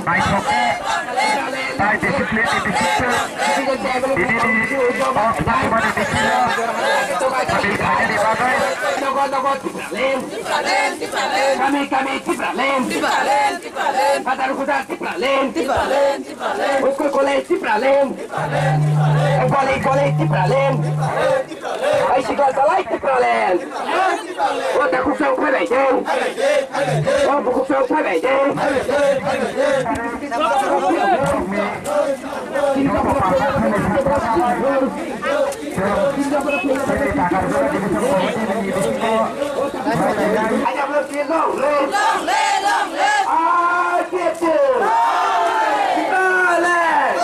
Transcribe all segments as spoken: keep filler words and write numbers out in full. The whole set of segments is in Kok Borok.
Naithok khe, tai discipline ni bisingtwi tini ni o Lok Sabha ni meeting o sabil khainani bagwi. Kami, kami, Tipraland. Tipraland, Tipraland. Hazar Hazar Tipraland. Tipraland, Tipraland. School college Tipraland. Tipraland, Tipraland. College, college Tipraland. Bicycle chalai Tipraland. O takhuk chwng phaibai de. O bukhuk chwng phaibai de. Long live, long live. R P F T. Long live. Long live.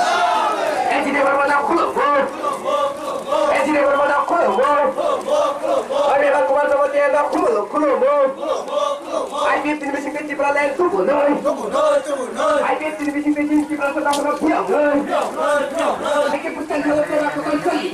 N G T Verma da khulumgo. N G T Verma da khulumgo. Oi, Bebak Kumar Jamatia da khulumgo, khulumgo. I P F T ni bising twi Tipraland tubunai. I P F T ni bising twi Tipraland tubunai. Hai khe bwskango Tipraland tubunai.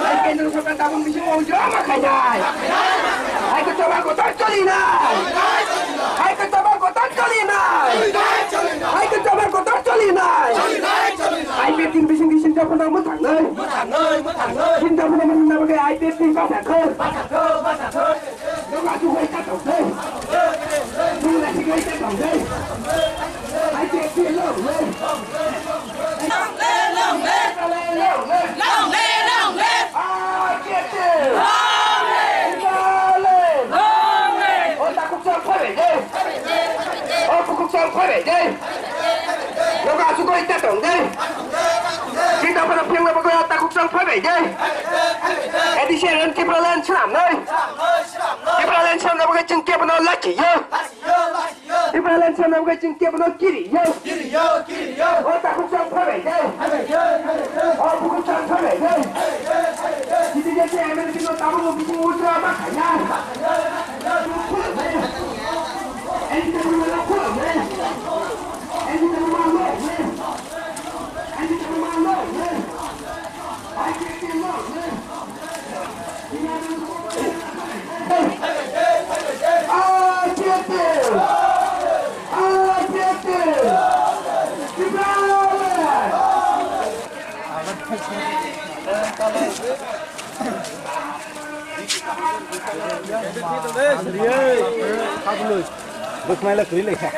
Hai Kendra Sarkar tabuk bisingo ujra ma khainai. Hai khe choba kotor cholinai. Hai khe choba kotor cholinai. Hai khe choba kotor cholinai. I P F T ni bising bising jabo na mwthangnai. Sinta phano mwnna bagwi I P F T ni basa khe. Nokha sukhai ta tong de. Nokha sukhai ta tong de. Hai khe khe lo, lo. Long live, long live. Long live, long live. Long live. Long live. O takhuk chwng phaibai de. O bukhuk chwng phaibai de. Nokha sukhai ta tong de. Sinta phano phiyangna bagwi o takhuk chwng phaibai de. A D C and Tipraland swnamnai. Tipraland swnamna bagwi chwng kebono lachiyo. Tipraland swnamna bagwi chwng kebono kiriyo. O takhuk chwng phaibai de. O bukhuk chwng phaibai de. Titi je se M L A no tabuk bising ujra ma khaiya. Bwkhnai la kwrwi lai kha.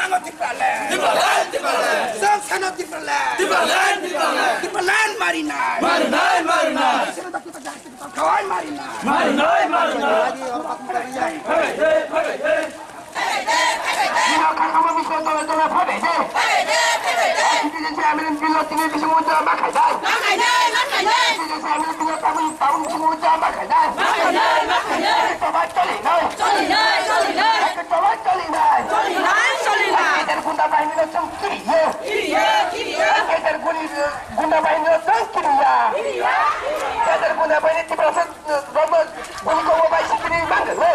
Tipraland, Tipraland. Tipraland, Tipraland. Tipraland, Tipraland. Tipraland, marinai. Marinai, marinai. Khawai marinai. Marinai, marinai. Phaibai de, phaibai de. Bino khakamo bising tole tole phaibai de. Citizenship amendment bill o tini bising ujra ma khaidai. Citizenship amendment bill o tabuk tabuk bising ujra ma khaidai. Toba choli nai. Choli nai, choli nai. Toba choli nai. Choli nai, choli nai. Keter gunda bahini no chwng kiriya. Kiriya, kiriya. Keter guni gunda bahini no chwng kiriya. Kiriya, kiriya. Keter gunda bahini Tiprasa Rogo, boni kobo bai sikini mangkha, no?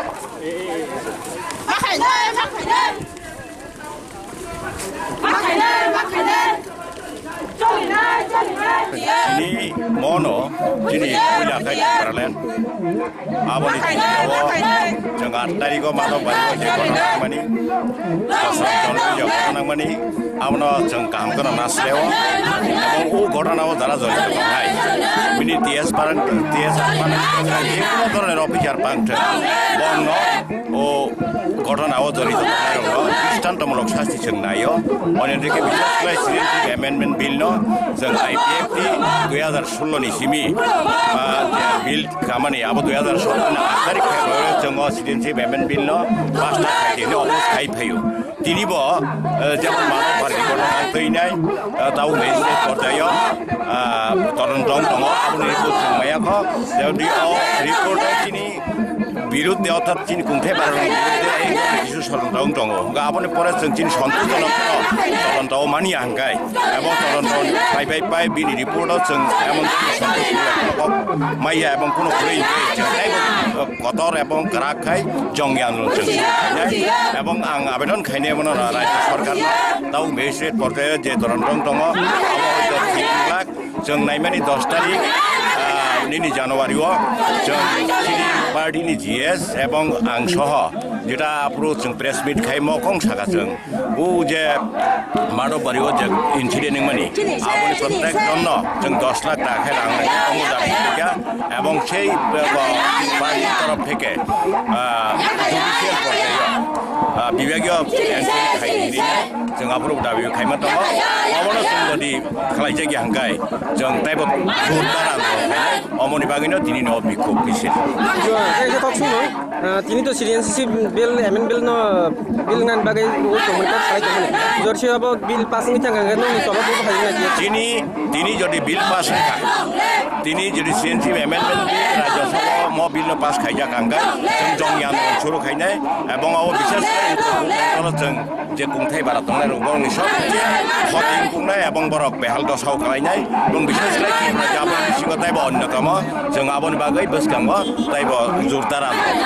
Makhainai, makhainai. Makhainai, makhainai. Cholinai, cholinai. No, chini puila khai Tipraland. Aboni chini o chwng aat tarikh o Madhobari o je ghotona nangmani, Kosrom Chondro je ghotona nangmani, abono chwng kaham kheno nasleo. Ebong o ghotona o jara jorito tongnai, bini T S parang, T S parang, je kono dhoroner officer pangthwng, bongno o ghotona o jorito tongnai rokno dristantomulok sasti chwng naio. Oni dike bichar khlai Citizenship Amendment Bill no chwng I P F T dui hazar solo ni simi, ah, je bill kamani abo dui hazar solo ni aat tarikh khe bo chwng o Citizenship Amendment Bill no pass ta khai tini oppose khai phaio. Tini bo, eh, jemon mano party kono ang twi nai, eh, tau magistrate porjaio, ah, todonto wng tongo, aboni report chwng maya kho, jodi o report o chini biruddhe orthat chini kungthai barani biruddhe ei kisu todonto wng tongo. Hwnkhe aboni pore chwng chini santoshjonok no todonto o mani ya hwnkhe, ebong todonto phai phai phai bini report o chwng emon santoshjonok maya ebong kuno kwrwi hwnkhe chwng teibo kotor ebong kwrak khai jongya andolon chwng khainai. Ebong ang abedon khainai bono rajya sorkar no tau magistrate porjaio je todonto wng tongo, abo hoito thik wng lak. Chwng naimani dos tarik, ah, nini January o chwng chini party ni G S ebong ang soho jeta aphuru chwng press meet khai mokong saka chwng o je Madhobari o je incident wngmani aboni protect jon no chwng dos lakh taka khe rang rwngwi tongo dabi kha ebong sei, ah, party ni torof theke, ah, judicial porjaio, ah, bibagiyo enquiry khai hinwi chwng aphuru dabi khaima tongo. Obono chwng jodi khlaijak ya hwnkhe chwng teibo jordar andolon khainai, omoni bagwino tini no bikhuk misil. Kaisa kok swngo, ah, tini to citizenship bill, amendment bill no, bill nan bagwi o tongmani kok salai tongmani. Jorsi abo bill pass wngwi thangkha hwnkhe nokni tola bo hai wngkha. Tini, tini jodi bill pass wngkha, tini jodi citizenship amendment bill Rajya Sabha o mo bill no pass khaijak hwnkhe chwng jongya andolon suru khainai, ebong abo bishes khe chwng je kungthai bara tongnai rok borokni sob je khoting kungnai ebong borok behal dosao khlainai, bong bishes khlai Tripura jaboni bisingo teibo onyotomo, chwng aboni bagwi bwskango teibo jordar andolon.